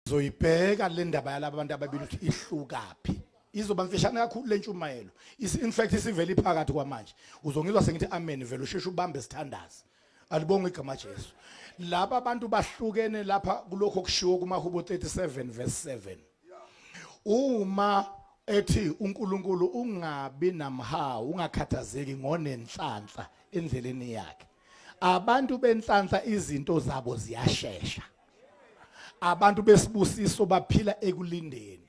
Zoyibheka le ndaba yalaba bantu ababili ukuthi ihlukaphi. Izoba mfishane kakhulu le ntshumayelo. In fact isivele iphakathi kwamanje. Uzongizwa sengithi amen vele usheshe ubambe sithandaze. Alibonge igama Jesu. Laba bantu bahlukene lapha kulokho kushiwo kumaHubo 37 verse 7. Uma ethi uNkulunkulu ungabi namhawu ungakhathazeki ngonenhlanhla endleleni yakhe. Abantu benhlanhla izinto zabo ziyashesha. Abantu besibusiso baphila ekulindeni.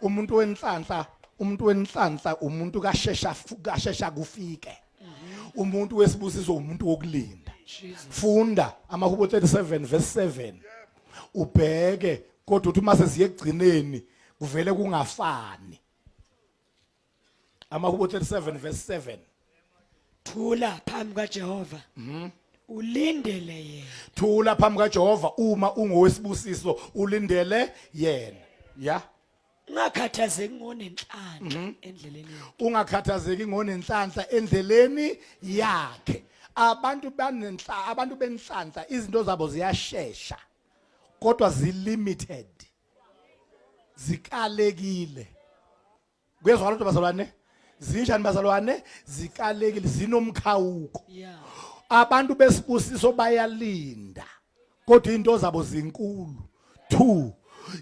Umuntu wenhlanhla, umuntu wenhlanhla umuntu kashesha kashesha kufike. Umuntu wesibusiso umuntu wokulinda. Funda amaHubo 37 verse 7. Ubheke kodwa uthi uma sesiye ekugcineni kuvele kungafani. Amahubo 37 verse 7. Thula phambi kaJehova. Ulindele yena. Thula phambi kaJehova uma ungowesibusiso ulindele yena. Yeah. Ungakhathazeki ngonenhlanhla endleleni yakhe. Ungakhathazeki ngonenhlanhla endleleni yakhe. Abantu banenhla abantu benhlanhla izinto zabo ziyashesha. Kodwa zi limited. Zikalekile. Kuyezwakala ukuthi bazalwane zinjani bazalwane zikalekile zinomkhawuko. Yeah. Abantu besibusiso bayalinda. Kodwa into zabo zinkulu. 2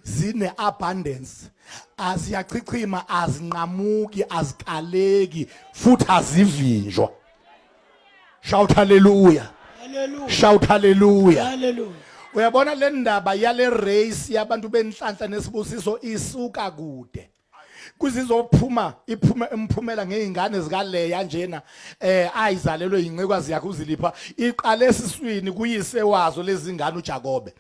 zine abundance aziyachichima azinqamuki azikaleki futhi azivinjwa. Shout hallelujah. Hallelujah. Shout hallelujah. Hallelujah. Uyabona le ndaba yale race yabantu benhlanhla nesibusiso isuka kude. Kuzizophuma iphume imphumela ngeingane zikaLeya njena ayizalelwe incekwazi yakhe uZilipha iqale esiswini kuyise wazo lezingane uJakobe.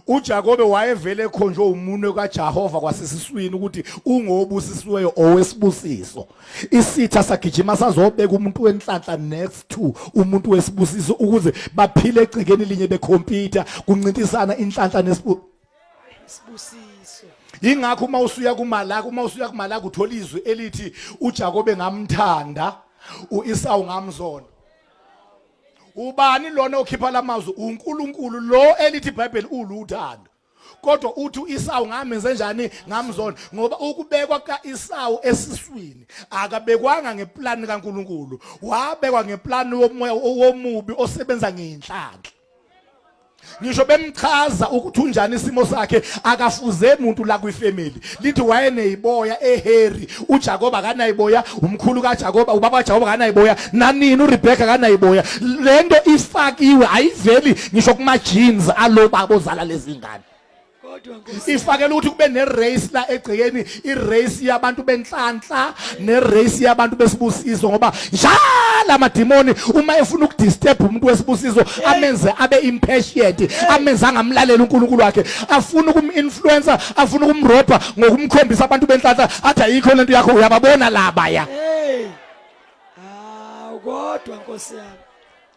uJakobe wayevele ekhonjwe umunwe kaJehova kwasesiswini ukuthi ungobusisiweyo owesibusiso. Isitha sagijima sazobeka umuntu wenhlanhla next to umuntu wesibusiso ukuze baphile egcekeni linye bekhompyutha kuncintisana inhlanhla nesibusiso. Isibusiso. Ingakho uma usuya kuMalaki, uma usuya kuMalaki uthola izwi elithi uJakobe ngamthanda, uEsau ngamzonda. Ubani lona okhipha lamazwi? uNkulunkulu lo elithi iBhayibheli uluthando. Kodwa uthi uEsau ngamenze njani? Ngamzonda. Ngoba ukubekwa kaEsau esiswini akabekwanga ngeplan kaNkulunkulu, wabekwa ngeplan womoya womubi osebenza ngenhlanhla. Ngisho bemchaza ukuthi unjani isimo sakhe akafuze umuntu la kwifamily lithi wayeneyiboya eheri uJakob akanayiboya umkhulu kaJakob ubaba kaJakob akanayiboya nanini uRebecca akanayiboya lento ifakiwe ayiveli ngisho kuma jeans alo baba ozala lezi ngane Kodwa Nkosi ifakela ukuthi kube ne race la egcekeni i race yabantu benhlanhla ne race yabantu besibusiso ngoba njalo amadimoni uma efuna ukudisturb umuntu wesibusiso amenze abe impatient amenze angamlalela uNkulunkulu wakhe afuna ukuminfluencer afuna ukumrobha ngokumkhombisa abantu benhlanhla athi ayikho lento yakho uyababona laba ya Hey. Hawu kodwa Nkosi yami.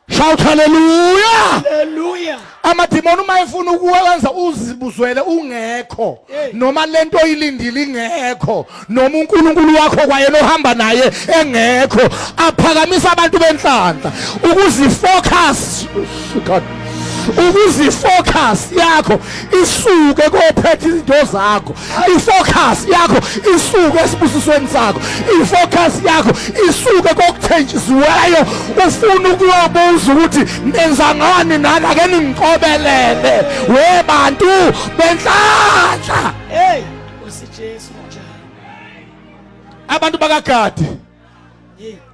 Shout hallelujah. Hallelujah. Amadimoni uma efuna ukuwenza uzibuzwele ungekho noma lento oyilindile ingekho noma uNkulunkulu wakho kwayena ohamba naye engekho aphakamisa abantu benhlanhla ukuzifocus God ukuzifocus yakho isuke kophethe izinto zakho ifocus yakho isuke esibusisweni sakho ifocus yakho isuke kokuthenjisiweyo ufuna ukuyobuza ukuthi nenza ngani nani ake ningicobelele we bantu benhlanhla hey Nkosi Jesu njani abantu bakagadi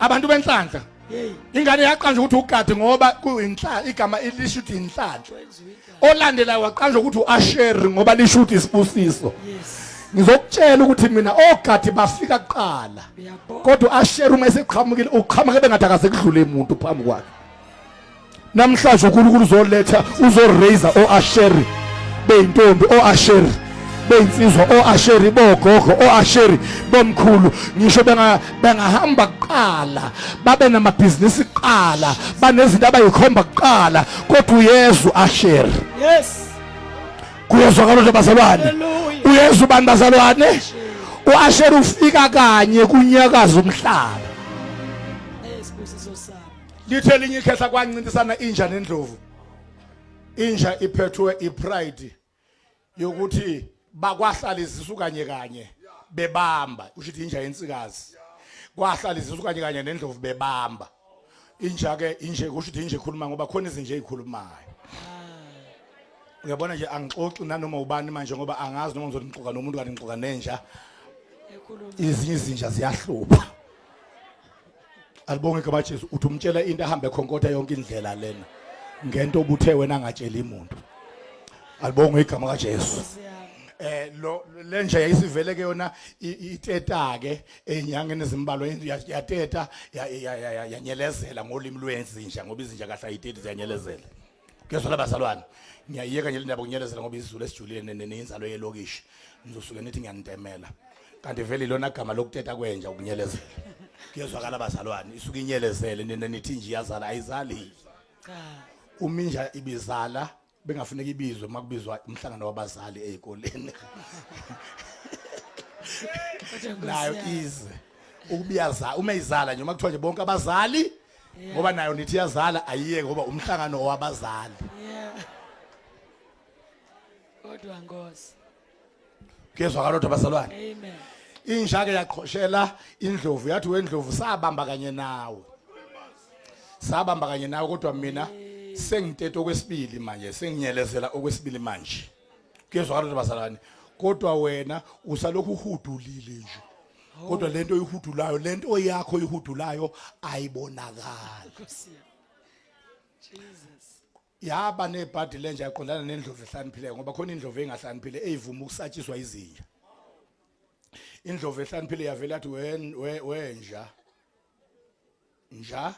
abantu benhlanhla ingane yaqanjwa ukuthi ugadi ngoba kuyinhlanhla igama elisho ukuthi inhlanhla olandelayo waqanjwa ukuthi uAsheri ngoba lisho ukuthi isibusiso ngizokutshela ukuthi mina ogadi bafika kuqala kodwa uAsheri uma eseqhamukile uqhamuke bengathi akaze kudlule umuntu phambi kwakhe namhlanje uNkulunkulu uzoletha uzoraise oAsheri beyintombi oAsheri beyinsizwa oAsheri bogogo oAsheri bomkhulu ngisho benga bengahamba kuqala babe namabhizinisi kuqala banezinto abayikhomba kuqala kodwa uyezu Asheri yes kuyezwakala ukuthi bazalwane uyezu bani bazalwane uAsheri ufika kanye kunyakaza umhlaba lithe elinye ikhehla kwancintisana inja nendlovu inja iphethwe ipride. Yokuthi bakwahlala izisu kanye kanye bebamba, usho ukuthi inja yensikazi. Kwahlala izisu kanye kanye nendlovu bebamba. Inja ke inje kusho ukuthi inje ikhuluma ngoba khona izinja ezikhulumayo. Uyabona nje angixoxi nanoma ubani manje ngoba angazi noma ngizothi ngixoxa nomuntu kanti ngixoxa nenja. Ezinye izinja ziyahlupha. Alibonge igama Jesu uthi umtshela into ahambe khonkotha yonke indlela lena ngento obuthe wena angatsheli umuntu. Alibonge igama kaJesu. Eh lo lenja yayisivele ke yona iteta ke enyangeni ezimbalwa yateta yanyelezela ngolimi lwezinja ngoba izinja kahle ayiteti ziyanyelezela. Kuyezwa labazalwane. Ngiyayiyeka nje le ndaba ukunyelezela ngoba isiZulu esijulile nenzalo yelokishi. Nizosuke nithi ngiyantemela. Kanti vele ilona gama lokuteta kwenja ukunyelezela. Kuyezwakala abazalwane, isuke inyelezele nina nithi nje iyazala ayizali. Cha. Uma inja ibizala bengafuneka ibizwe uma kubizwa umhlangano wabazali ezikoleni. Kodwa Nkosi Nayo yami. ize ukubiyaza uma izala nje uma kuthiwa nje bonke abazali ngoba nayo nithi iyazala ayiyeke ngoba umhlangano wabazali. Yeah. Kodwa Nkosi. Kuyezwakala kodwa bazalwane. Amen. Inja ke yaqhoshela indlovu yathi wendlovu sabamba kanye nawe. Sabamba kanye nawe kodwa mina sengitete okwesibili manje senginyelezela okwesibili manje. Kuyezwakala kodwa bazalwane. Kodwa wena usalokhu uhudulile nje. Kodwa lento oyihudulayo lento yakho oyihudulayo ayibonakali. Nkosi yami. Jesus. Yaba nebhadi lenja yaqondana nendlovu ehlakaniphile ngoba khona indlovu engahlakaniphile eyivuma ukusatshiswa izinja. Indlovu ehlakaniphile yavela yathi wenja. Nja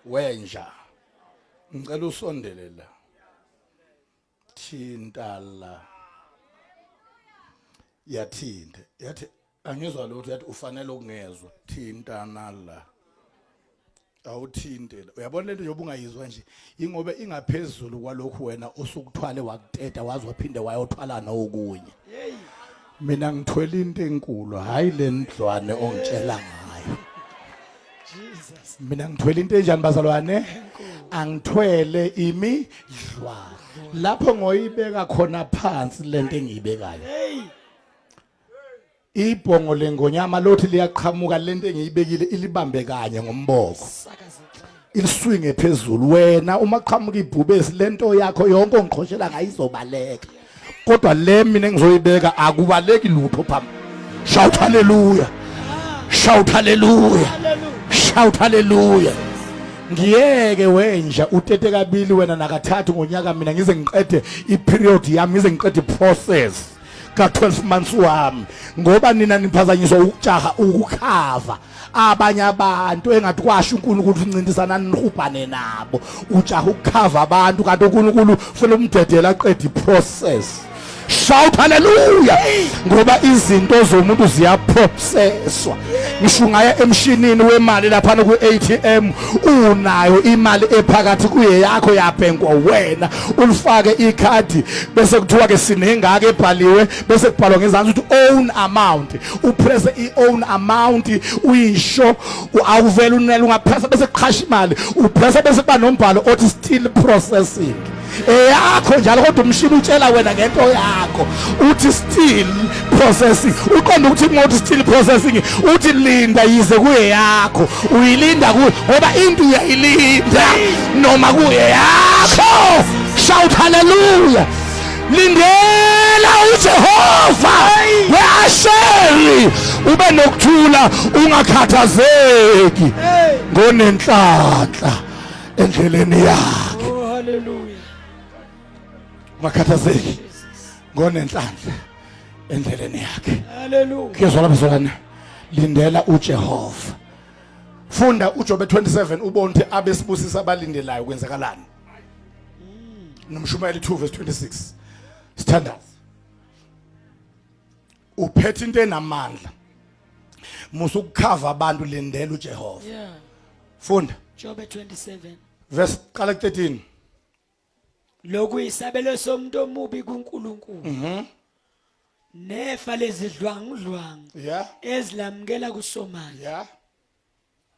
wenja. Ngicela usondele la. Thinta la. Yathinta. Yathi angizwa lutho yathi ufanele ukungezwa. Thintana la. Awuthinte la. Uyabona lento njengoba ungayizwa nje ingoba ingaphezulu kwalokhu wena osukuthwale wakuteta waze waphinde wayothwala nokunye. Hey. Mina ngithwele into enkulu hayi le ndlwane ongitshela ngayo. Jesus. Mina ngithwele into enjani bazalwane? Angithwele imidlwane. Lapho ngoyibeka khona phansi lento engiyibekayo. Hey. Ibhongo lengonyama lothi liyaqhamuka lento engiyibekile ilibambe kanye ngomboko. Iliswinge phezulu wena uma qhamuka ibhubesi lento yakho yonke ongiqhoshela ngayizobaleka. Kodwa le mina engizoyibeka akubaleki lutho phambi. Shout hallelujah. Shout hallelujah. Shout hallelujah. Ngiyeke wenja utete kabili wena nakathathu ngonyaka mina ngize ngiqede iperiod yami ngize ngiqede iprocess ka-12 months wami ngoba nina niphazanyiswa ukujaha ukukhava abanye abantu engathi kwasho uNkulunkulu ukuthi ncintisana nihubhane nabo ujaha ukukhava abantu kanti uNkulunkulu ufuna umdedela aqede iprocess. Shout hallelujah ngoba izinto zomuntu ziyaprocesswa. Ngisho ungaya emshinini wemali lapha ku ATM unayo imali ephakathi kuye yakho yabhenkwa wena ulifake ikhadi bese kuthiwa ke sinengaka ebhaliwe bese kubhalwa ngezansi ukuthi own amount upresse i-own amount uyisho awuvele unele ungapressa bese kuqhasha imali upressa bese kuba nombhalo othi still processing eyakho njalo kodwa umshini utshela wena ngento yakho uthi still processing uqonda ukuthi ngothi still processing uthi linda yize kuye yakho uyilinda kuye ngoba into uyayilinda noma kuye yakho. Shout hallelujah. Lindela uJehova weAsheri ube nokuthula ungakhathazeki ngonenhlanhla endleleni yakhe. Oh hallelujah. Ungakhathazeki ngonenhlanhla endleleni yakhe. Hallelujah. Kuyezwa lapho zolana. Lindela uJehova. Funda uJobe 27 ubone ukuthi abesibusisa abalindelayo kwenzakalani. Nomshumayeli 2 verse 26. Sithandaza. Uphethe into enamandla. Musa ukukhava abantu lindela uJehova. Yeah. Funda Jobe 27. verse qala ku 13. Lokhu isabelo somuntu omubi kuNkulunkulu. Nefa lezidlwangudlwangu ezilamukela kuSomandla.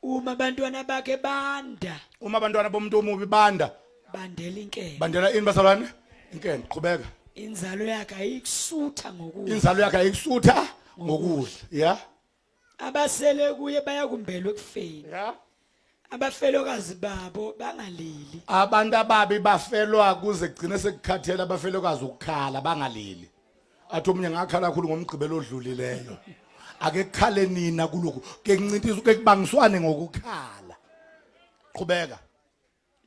Uma abantwana bakhe banda. Uma abantwana bomuntu omubi banda. Bandela inkemba. Bandela ini bazalwane? Inkemba. Qhubeka. Inzalo yakhe ayikusutha ngokudla. Inzalo yakhe ayikusutha ngokudla. Yeah. Abasele kuye bayakumbelwa ekufeni. Yeah. Abafelokazi babo bangalili. Abantu ababi bafelwa kuze kugcine sekukhathela abafelokazi ukukhala bangalili. Athi omunye ngakhala kakhulu ngomgqibelo odlulileyo. Ake kukhale nina kulokhu ke kuncintiswa ke kubangiswane ngokukhala. Qhubeka.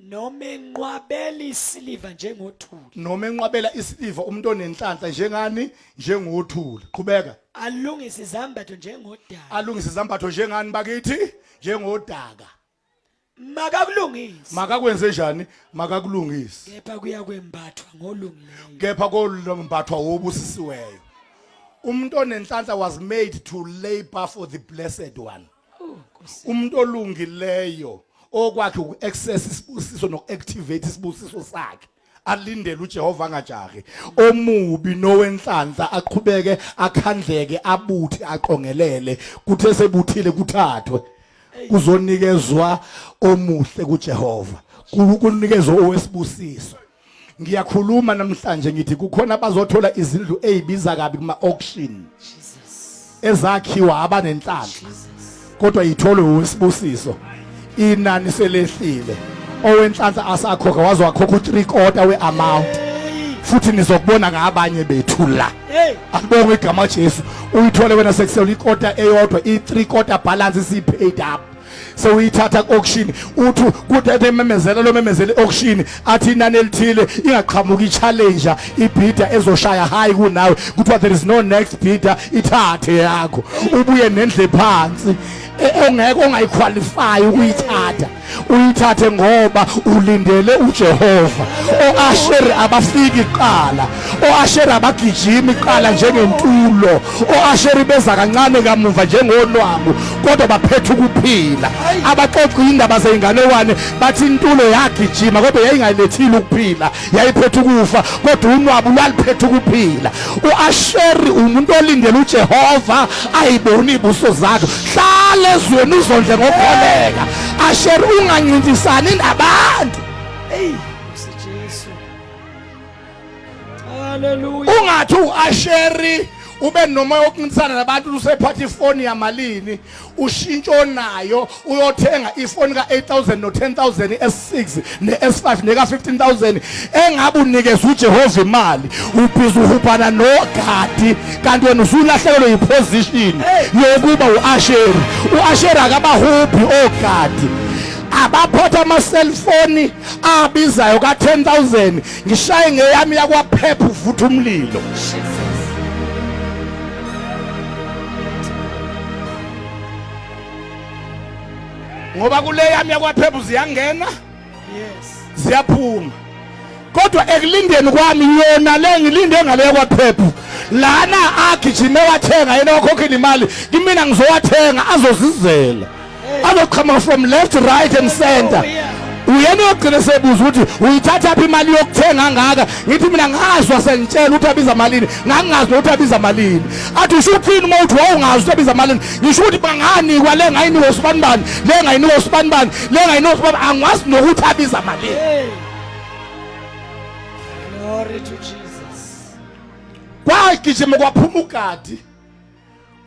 Noma enqwabela isiliva njengothuli. Noma enqwabela isiliva umuntu onenhlanhla njengani njengothuli. Qhubeka. Alungise izambatho njengodaka. Alungise izambatho njengani bakithi njengodaka. Makakulungise. Makakwenze njani? Makakulungise. Kepha kuyakwembathwa ngolungileyo. Kepha kolombathwa wobusisiweyo. Umuntu onenhlanhla was made to labor for the blessed one. Oh, Nkosi. Umuntu olungileyo okwakhe uku-access isibusiso noku-activate isibusiso sakhe alindele uJehova angajahi omubi nowenhlanhla aqhubeke akhandleke abuthe aqongelele kuthe sebuthile kuthathwe kuzonikezwa omuhle kuJehova kunikezwe owesibusiso. Ngiyakhuluma namhlanje ngithi kukhona abazothola izindlu ezibiza kabi kuma auction ezakhiwa abanenhlanhla kodwa yitholwe owesibusiso inani selehlile owenhlanhla asakhokha waze wakhokha u3 quarter weamount futhi nizokubona ngabanye bethu la. Akubonge igama Jesu. Uyithole wena sekusele ikota eyodwa, i3 quarter balance isi paid up. Sewuyithatha ku-auction uthi kuthi ememezela lo memezela i-auction athi inani elithile ingaqhamuki i-challenger ibhida ezoshaya high kunawe kuthiwa there is no next bidder ithathe yakho ubuye nendle phansi ongeke ongayiqualify ukuyithatha uyithathe ngoba ulindele uJehova. Oasheri abafiki kuqala, oasheri abagijimi kuqala njengentulo, oasheri beza kancane kamuva njengonwabu kodwa baphethe ukuphila. Abaxoxa indaba zeyinganekwane bathi intulo yagijima kodwa yayingayilethile ukuphila, yayiphethe ukufa kodwa unwabu lwaliphethe ukuphila. UAsheri umuntu olindele uJehova ayiboni ibuso zakhe. Hlala ezweni uzondle ngokholeka. Asheri ungancintisani nabantu. Hey, Nkosi Jesu. Hallelujah. Ungathi uAsheri ube nomoya wokuncintisana nabantu usephatha ifoni yamalini ushintsho onayo uyothenga ifoni ka-8000 no-10000 i-S6 ne-S5 neka-15000 engabe unikeza uJehova imali ubhizi uhubhana nogadi kanti wena usulahlekelwe yiposition yokuba u-asheri. U-asheri akabahubhi ogadi abaphotha ama-cellphone abizayo ka-10000 ngishaye ngeyami yakwaphepha uvutha umlilo. Ngoba kule yami yakwaphepha ziyangena, yes, ziyaphuma, kodwa ekulindeni kwami yona le ngilinde ngale yakwaphepha lana agijime wathenga yena wakhokhela imali kimina ngizowathenga azozizela azoqhamuka from left, right and center. Uyena uyogcina sebuza ukuthi uyithatha phi imali yokuthenga ngaka. Ngithi mina ngazwa sengitshela ukuthi abiza malini, ngangingazi nokuthi abiza malini. Athi usho ukuthini uma uthi wawungazi ukuthi abiza malini? Ngisho ukuthi banganikwa le ngayinikwa usibanibani, le ngayinikwa usibanibani, le ngayinikwa usibanibani, angwazi nokuthi abiza malini. Hey. Glory to Jesus. Kwagijima kwaphuma ugadi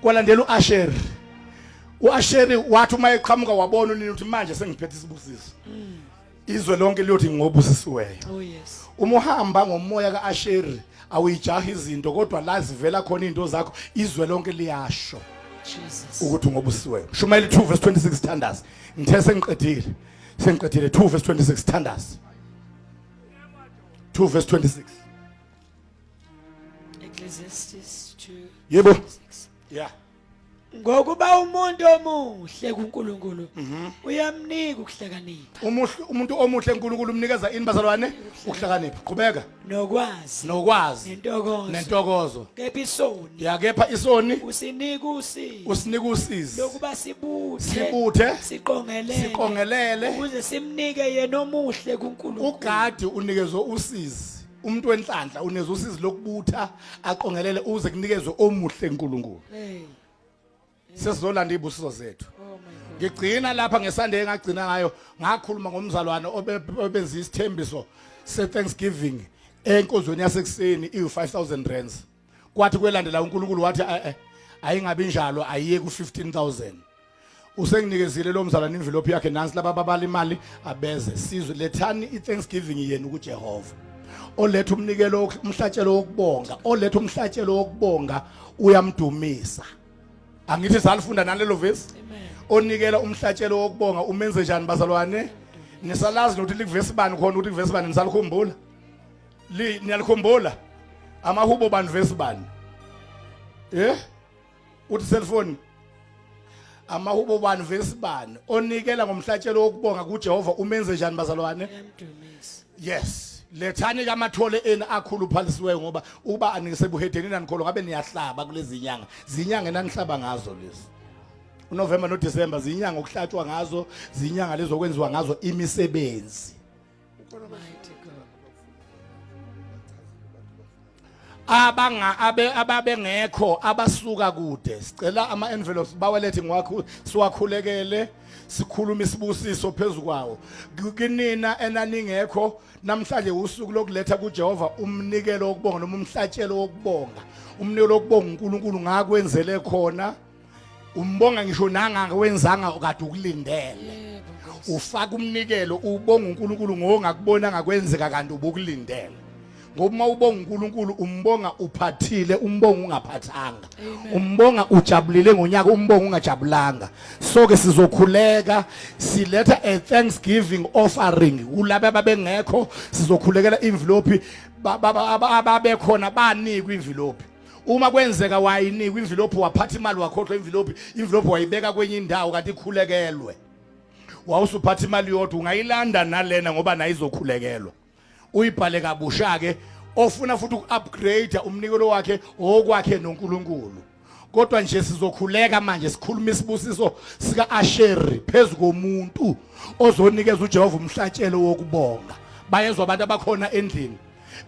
kwalandela uAsheri. UAsheri wathi uma eqhamuka wabona unini ukuthi manje sengiphethe isibusiso, izwe lonke liyothi ngobusisiweyo. Oh yes. Uma uhamba ngomoya kaAsheri awuyijahi izinto kodwa la zivela khona izinto zakho izwe lonke liyasho Jesus. ukuthi ungobusisiweyo. Shumayeli 2 verse 26 thandaza. Ngithe sengiqedile, sengiqedile. 2 verse 26 thandaza, 2 verse 26. Ecclesiastes 2. Yebo. 26. Yeah. Ngokuba umuntu omuhle kuNkulunkulu uyamnika ukuhlakanipha. Umuhle umuntu omuhle uNkulunkulu umnikeza ini bazalwane? Ukuhlakanipha. Qhubeka. Nokwazi. Nokwazi. Nentokozo. Nentokozo. Kepha isoni. Ya kepha isoni usinika usizi. Usinika usizi. Lokuba sibuthe. Sibuthe. Siqongelele. Siqongelele. Ukuze simnike yena omuhle kuNkulunkulu. Ugadi unikezwe usizi. Umuntu wenhlanhla unikezwe usizi lokubutha aqongelele uze kunikezwe omuhle uNkulunkulu. Hey. Sesizolanda izibusiso zethu. Oh my God. Ngigcina lapha ngesande engagcina ngayo, ngakhuluma ngomzalwane obenza isithembiso se Thanksgiving. Enkonzweni yasekuseni iyu 5000 rands. Kwathi kwelandela uNkulunkulu wathi eh, eh ayingabi njalo ayiye ku 15000. Usenginikezile lo mzalwane envelope yakhe nansi laba babala imali abeze sizwe lethani iThanksgiving yenu kuJehova. Oletha umnikelo umhlatshelo wokubonga, oletha umhlatshelo wokubonga uyamdumisa. Angithi salifunda nalelo verse? Onikela umhlatshelo wokubonga umenze njani bazalwane? Nisalazi nokuthi likuvesi bani khona ukuthi kuvesi bani nisalikhumbula? Li niyalikhumbula? Amahubo bani verse bani? Eh? Uthi cellphone amahubo bani verse bani onikela ngomhlatshelo wokubonga kuJehova umenze njani bazalwane? Uyamdumisa. Yes. Lethani kamathole enu akhuluphalisiweyo ngoba uba anisebuhedeni nanikholwa ngabe niyahlaba kulezi nyanga. Zinyanga enanihlaba ngazo lezi. uNovember noDecember zinyanga okuhlatshwa ngazo, zinyanga lezo kwenziwa ngazo imisebenzi. Mighty God. Abanga abe ababengekho abasuka kude. Sicela ama envelopes bawalethe ngiwakho siwakhulekele sikhuluma isibusiso phezukwawo. Kinina enaningekho namhlanje usuku lokuletha kuJehova umnikelo wokubonga noma umhlatshelo wokubonga. Umnikelo wokubonga uNkulunkulu ngakwenzele khona. Umbonga ngisho nangakwenzanga kade ukulindele. Ufaka umnikelo ubonga uNkulunkulu ngongakubona ngakwenzeka kanti ubukulindele. Ngoba uma ubonga uNkulunkulu umbonga uphathile umbonga ungaphathanga. Umbonga ujabulile ngonyaka umbonga ungajabulanga. So ke sizokhuleka siletha a thanksgiving offering kulaba ababengekho sizokhulekela envelope ababekhona banikwe envelope. Uma kwenzeka wayinikwa envelope waphatha imali wakhohlwa envelope, envelope wayibeka kwenye indawo kanti ikhulekelwe. Wawusuphatha imali yodwa ungayilanda nalena ngoba nayo izokhulekelwa. Uyibhale kabusha ke ofuna futhi uku-upgrade umnikelo wakhe okwakhe noNkulunkulu. Kodwa nje sizokhuleka manje sikhuluma isibusiso sika Asheri phezu komuntu ozonikeza uJehova umhlatshelo wokubonga. Bayezwa abantu abakhona endlini.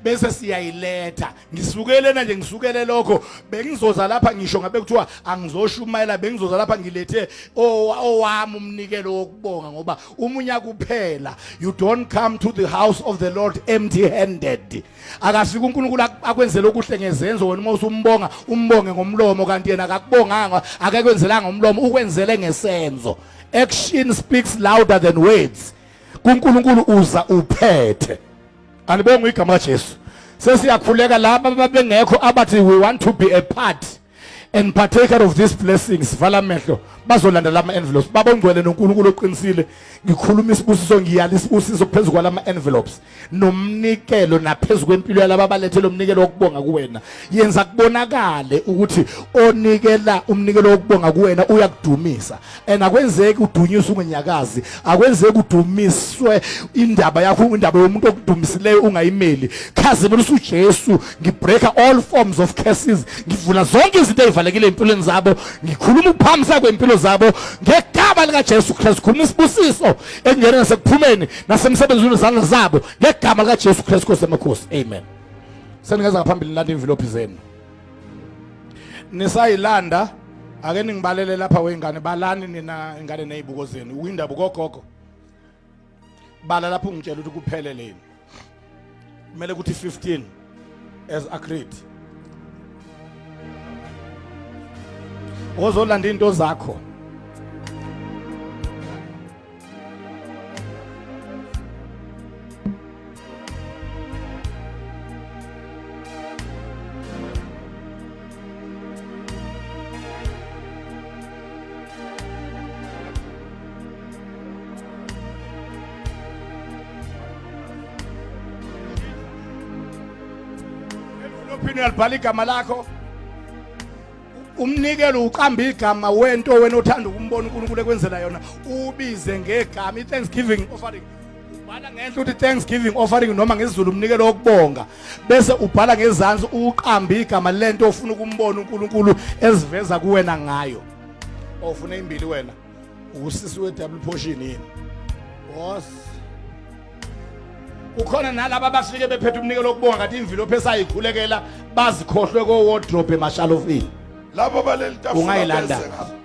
Bese siyayiletha. Ngisukele nje ngisukele lokho bengizoza lapha ngisho ngabe kuthiwa angizoshumayela bengizoza lapha ngilethe owami umnikelo wokubonga ngoba umunya kuphela. You don't come to the house of the Lord empty handed. Akafika uNkulunkulu akwenzele okuhle ngezenzo wena uma usumbonga umbonge ngomlomo kanti yena akakubonganga akakwenzelanga ngomlomo ukwenzele ngesenzo. Action speaks louder than words. KuNkulunkulu uza uphethe. Alibongwe igama kaJesu. Sesiyakhuleka laba ababengekho abathi we want to be a part and partaker of these blessings. Vala amehlo bazolanda lama envelopes. Baba ongcwele noNkulunkulu oqinisile, ngikhuluma isibusiso ngiyala isibusiso phezu kwalama envelopes nomnikelo naphezulu kwempilo yalaba abalethe lo mnikelo wokubonga kuwena. Yenza kubonakale ukuthi onikela umnikelo wokubonga kuwena uyakudumisa. And akwenzeki udunyiswe ungenyakazi, akwenzeki udumiswe indaba yakho, indaba yomuntu okudumisileyo ungayimeli. Khazimulisa uJesu, ngibreaka all forms of curses, ngivula zonke izinto ezivalekile empilweni zabo, ngikhuluma ukuphamisa kwempilo zabo ngegama lika Jesu Kristu. Khuluma isibusiso ekungeneni nasekuphumeni nasemsebenzini wezandla zabo ngegama lika Jesu Kristu Nkosi yamakhosi. Amen. Seningeza ngaphambili nilande imvilophi zenu. Nisayilanda ake ningibalele lapha wengane balani nina ingane nezibuko zenu uyindaba kogogo. Bala lapho ungitshela ukuthi kuphelele yini. Kumele ukuthi 15 as agreed. Ozolanda into zakho. Envelopini uyalibhala igama lakho. Umnikelo uqamba igama wento wena othanda ukumbona uNkulunkulu ekwenzela yona ubize ngegama i-Thanksgiving offering. Ubhala ngenhla uthi Thanksgiving offering noma ngesiZulu umnikelo wokubonga bese ubhala ngezansi uqamba igama lento ofuna ukumbona uNkulunkulu eziveza kuwena ngayo. Ofuna imbili wena usisi we double portion yini? Boss. Kukhona nalaba abafike bephethe umnikelo wokubonga kanti imvilophi esayikhulekela bazikhohlwe ko wardrobe emashalofini. Labo baleli tafula Ungayilanda. beze ngapha.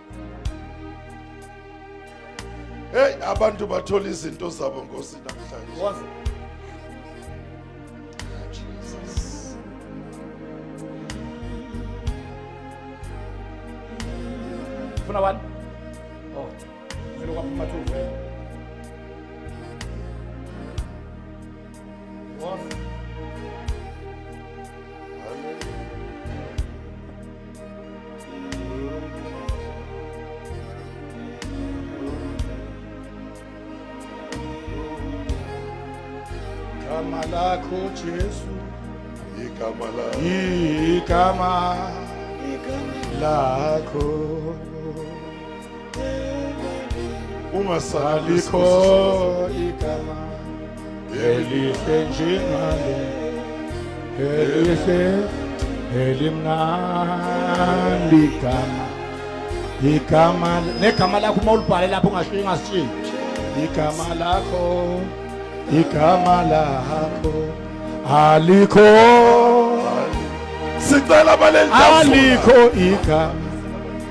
Hey abantu bathola izinto zabo Nkosi namhlanje. Woza. Ufuna one? Oh. Vele kwaphuma two vele. Woza. Igama lakho Jesu, Igama lakho. Igama lakho Ungasabi alikho igama elihle njengalo, elihle, elimnandi igama, igama negama lakho. Uma ulibhale lapho ungashiyi, ungashiyi igama lakho, igama lakho alikho. Sicela baleli tafula. Alikho igama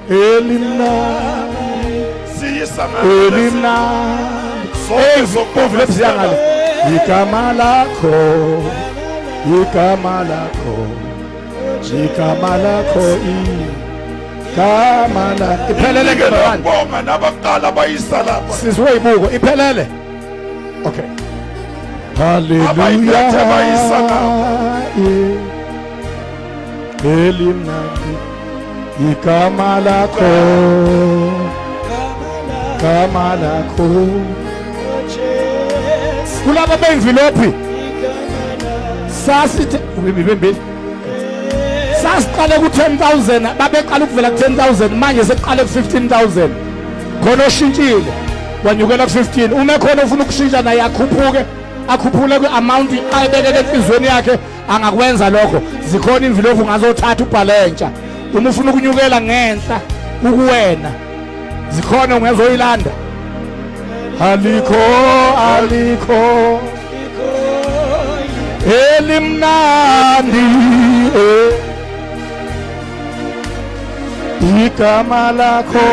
elimnandi Siyisa elimnandi. Sonke zokubonga. Uvule ngale. Igama lakho, igama lakho, igama lakho, igama lakho. Iphelele ke bani? Bonga nabaqala bayisa lapha. Sizwe ibuko iphelele. Okay, haleluya. Abayiphethe bayisa. Elimnandi igama lakho, gama lakho. Kulabo bemvilophi sasithi ibembili sasiqale ku-10,000, babeqala ukuvela ku-10,000, manje sekuqale ku-15,000. Khona oshintshile wanyukela ku-15. Uma khona ufuna ukushintsha naye akhuphuke, akhuphule kwi-amount ayibekele enhliziyweni yakhe, angakwenza lokho. Zikhona imvilophi ungazothatha ubhale entsha uma ufuna ukunyukela ngenhla kukuwena, zikhona ungezoyilanda. Alikho, alikho elimnandi igama lakho,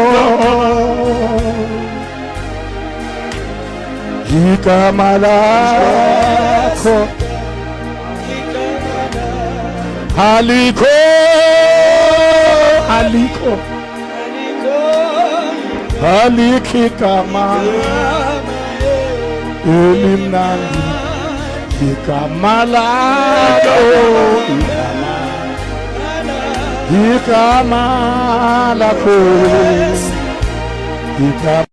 igama lakho alikho, alikho, alikho igama elimnandi, igama lakho, igama, igama lakho, igama.